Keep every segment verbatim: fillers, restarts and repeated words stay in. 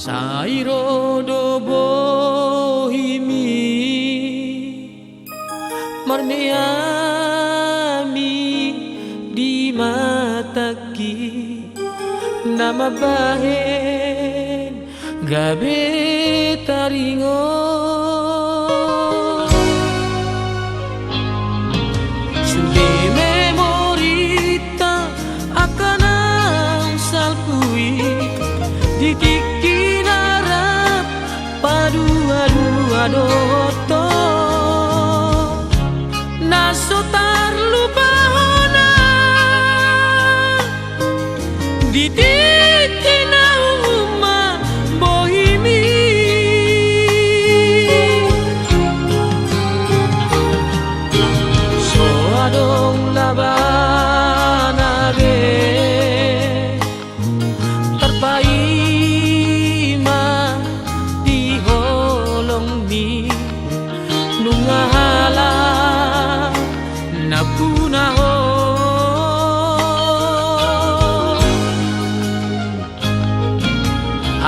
Sai ro do bohimi marmeami di matangki na mambahen gabe taringot. Sude memorinta angka naung salpu i di tingki na rap paduadua dohot ho na so tarlupahon au di tingki na umum ma bohimi. So adong labana be tarpaima di holongmi nunga halak nampuna ho.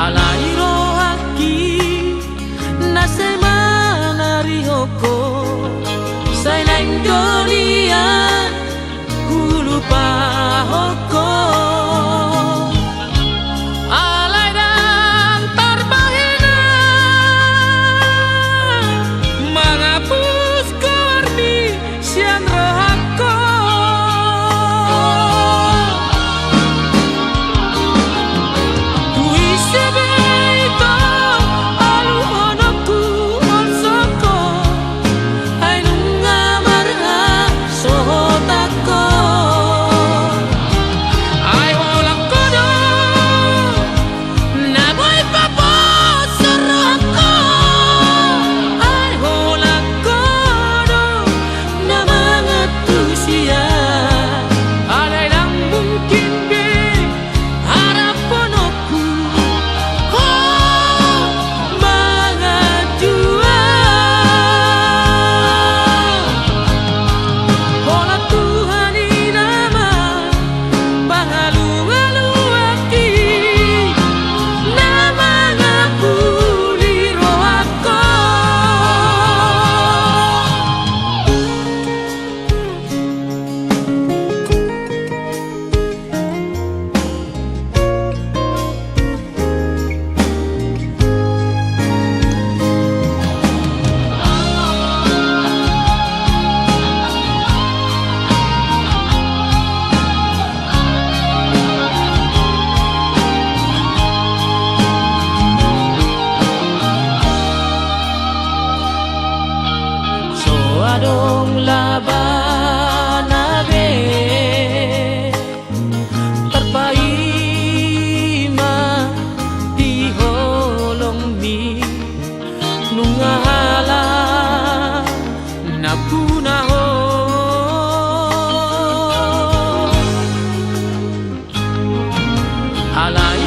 Alai rohangki na sai manarihon ho, sai naeng do nian hulupahon ho. Alai ndang tarbahen au mangapus goarmi sian rohangku. Tu ise be ito aluhononku on soko, ai nunga marhasohotanku. Ai holan ho do na boi paposhon rohangku, ai holan ho do na mangantusi au. Alai ndang mungkin be haraphononku ho manganju au. Holan Tuhan i nama pangalualuanki na mangapuli rohangku. So adong labana be tarpaima di holongmi nunga halak nampuna ho. Alai